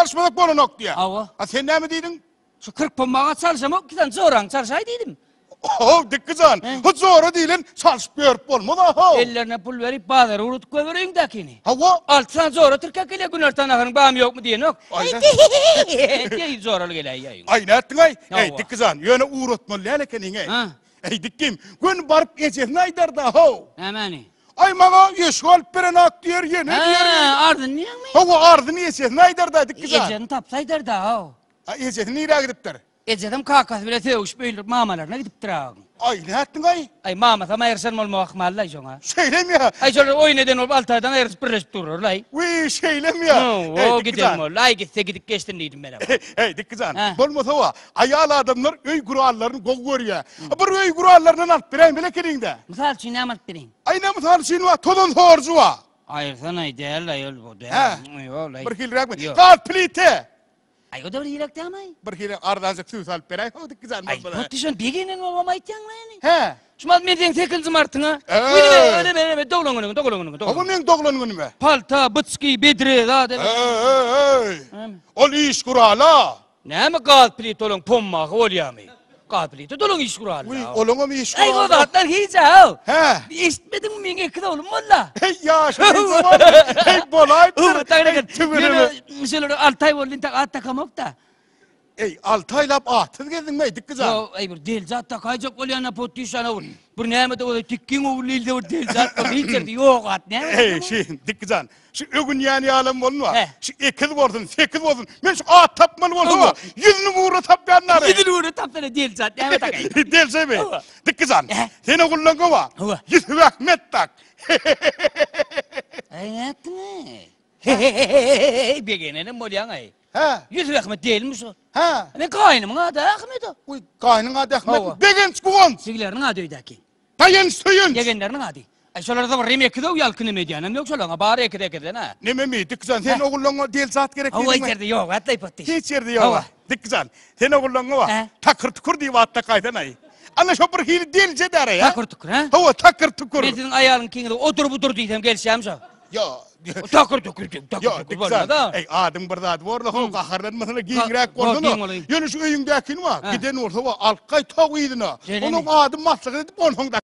Çalyşmasak bolanok diýýär. Hawa. A sen näme diýdiň? Şu 40 pommaga çalyşamok, iki sany joraňy çalşaý diýdim. How, Dikki jan, bu jora diýlen çalşyp ýörüp bolmaz-a, how. Ellerine pul berip, bazara ugradyp goýber öýüňdäkini. Hawa. Alty sany jora tirkek gelýär, günortan naharyň barmy ýokmy diýenok. Aý, Diýip joraly geläýýär öýüňe. Aý, nätdiň-aý? Eý, Hawa. Dikki jan, ýöne ugratmaly däl ekeniň-eý. Ha. Eý, Dikkim, göni baryp ejesine aýdar-da, how. Nämäni? Aý, maňa eşik alyp berenak diýer, ýene diýer. Hä, arzyny diýýäňmi? Hawa, arzyny ejesine aýdar-da, Dikki jan. Ejesini tapsa aýdar-da, how. A ejesi nirä gidipdir? Ejesem kakasy bilen sögüşip öýlenip mamalaryna gidipdir agam. Aý, nätdiň-aý? Aý, mamasam aýryşan bolmagy ahmal-laý şoňa. Şeýlemi ýa? Aý, şolar oýun eden bolup alty aýdan aýryşyp birleşip durarlaý. Wiý, şeýlemi ýa? Hawa, giden boldy. Aý, gitse gidip geçsin diýdim menem. Eý, Dikki jan, Hä? bolmasa wa, aýal adamlar öý gurallaryny gowy görýä. Bir öý gurallaryndan alyp beräýmeli ekeniň-dä. Mysal üçin näme alyp bereýin? Aý, ne mysal üçin wa, tozan sorujy wa. Aýyrsana-aý, däl-aý ol bu, däl. Hä? Ýok-laý. Bir hiliräkmi? Ýok. Gaz plite! Aý o da bir ýelek dämi? Bir hili arzanjyk süýt alyp beräý, ho dikki jan Aý, bolmasa. Potdy şon begenen bolmam aýtýaň la ýene. Hä? Şumat men seň sekizinji martyňa. Eee. Öyle öyle öyle doglan günüňe, doglan günüňe, doglan. Hawa meň doglan günüme. Palta, byçgy, bedre, zat. Eý, eý, eý. Ol iş gurala. Näme gaz plita olaň pommagy bolýamy? Gaz plita dolaň iş guraly. Uý, olaňam iş Aý, o guraly. zatlar hiç ha. Hä? Eşitmediňmi meň ekiz oglum bolda. Heý, ýaşuly zaman. Heý, bolaýypdyr. Heý, tüweleme. Ýöne, şolara 6 aý boldy, entek at takamok-da. Eý, 6 aýlap atsyz gezdiňmi, Dikki jan? Ýok, eý, bir delje at takaýjak bolýan-a, potdüşan ogul. Bir näme-de bolsa, tikgiň ogul ilde bir delje at bolsa, hiç ýerde ýok at, näme? Eý, şi, Dikki jan, şu ögünýän ýalam bolma. Hä. Şu ekiz bolsun, sekiz bolsun, men şu at tapmaly bolsam, Hawa. ýüzüni ugra tapýan nary. Ýüzüni ugra tapsana delje at, näme takaýyn? Deljemi? Hawa. Dikki jan, Hä. sen ogullaňa wa. Hawa. Ýüsüp Ahmet tak. Aý, nätdiň-eý? Heheheý, begenenem bolýaň-aý. Hä? Ýüsüp Ahmet dälmi şu? Hä? Men gaýnymyň ady Ahmet o. Uý, gaýnyň ady Ahmet. Hawa. Begenç Guwanç. Jigileriniň ady öýdäki. Daýanç Söýenç. Ýegenleriniň ady. Aý, şolarda bir rem ekizow ýalky neme edýänem ýok şolaňa, bary ekiz ekizden ha. Nememi, Dikjan, sen ogullaňa del zat gerek Hawa, diýdiňmi? hiç ýerde ýok, atlaý potdy. Hiç ýerde ýok. Hawa. Dikjan, sen ogullaňa wa, Hä? takyr-tukur diýip at dakaýsana-aý. Ana şo bir hili delje däre, ýa? Takyr-tukur, hä? Hawa, takyr-tukur. Men siziň aýalyňkyňyzy odur-budur diýsem gelişýämi şo? Ýo. Takyr-tukur diýip, Ýo, takyr-tukur Dikjan, bolmaz-a. eý, adyň bir zady bor-la, how, gaharlanmasana, giňräk Ga- bolsana. giň bolaýyn. Ýöne şu öýüňdäkini wa, Hä. giden bolsa wa, alyp gaýt, tog yzyna. Şeýlemi? Onuň ady maslahat edip, onsoň da.